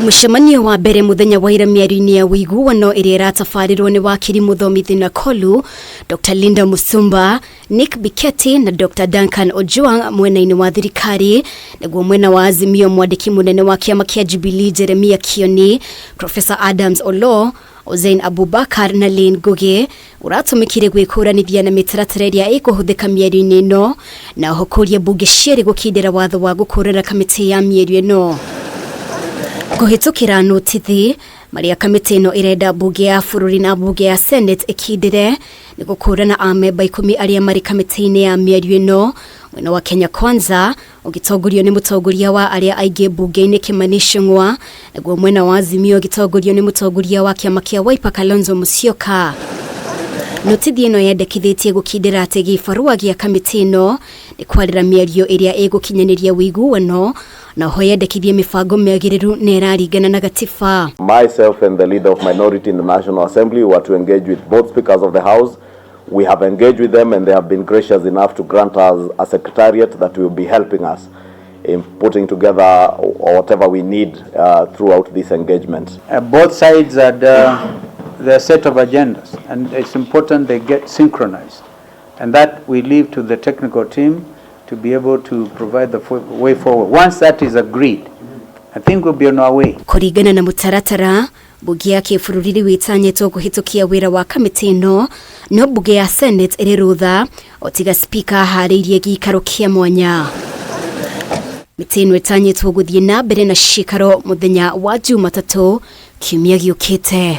Mũcemanio wa mbere mũthenya wa ira mĩario-inĩ ya ũiguano ĩrĩa ĩratabarĩrwo nĩ wakiri mũthomi Thina Kolu, Dr Linda Musumba, Nick Biketi na Dr Duncan Ojwang mwena-inĩ wa thirikari, naguo mwena wa Azimio mwandĩki mũnene wa kĩama kĩa Jubilee Jeremia Kioni, Professor Adams Oloo, Hussein Abubakar na Lynn Ngugi ũratũmĩkire gwĩkũranithia na mĩtaratara ĩrĩa ĩkũhũthĩka mĩario-inĩ ĩno na oho kũria mbunge cierĩ gũkindĩra watho wa gũkũrana kamĩtĩ ya mĩario ĩno kũhĩtũkĩra notithi marĩa kamĩtĩ ĩno ĩrenda mbunge ya bũrũri na mbunge ya Senate ĩkindĩre nĩ gũkũrana amemba ikũmi arĩa marĩ kamĩtĩ-inĩ ya mĩario ĩno mwena wa Kenya Kwanza ũgĩtongorio nĩ mũtongoria wa arĩa aingĩ mbunge-inĩ Kimani Ichung'wa, naguo mwena wa Azimio ũgĩtongorio nĩ mũtongoria wa kĩama kĩa Wiper Kalonzo Musyoka. Notithi ĩno yendekithĩtie gũkindĩra atĩ gĩbarũa gĩa kamĩtĩ ĩno nĩ kwarĩra mĩario ĩrĩa ĩgũkinyanĩria ũiguano na oho yendekithie mĩbango mĩagĩrĩru na ĩraringana na gatiba. Myself and the leader of minority in the National Assembly were to engage with both speakers of the House. We have engaged with them and they have been gracious enough to grant us a secretariat that will be helping us in putting together whatever we need throughout this engagement. Both sides had their set of agendas, and it's important they get synchronized. And that we leave to the technical team to be able to provide the way forward. Once that is agreed, I think we'll be on our way. Kũringana na mũtaratara, mbunge ya kĩbũrũri rĩu ĩtanyĩtwo kũhĩtũkia wĩra wa kamĩtĩ ĩno, no mbunge ya Senate ĩrĩ rũtha o tiga spika aharĩirie gĩikaro kĩa mwanya. Mĩtĩ ĩno ĩtanyĩtwo gũthiĩ na mbere na ciikaro mũthenya wa Jumatatũ kiumia gĩũkĩte.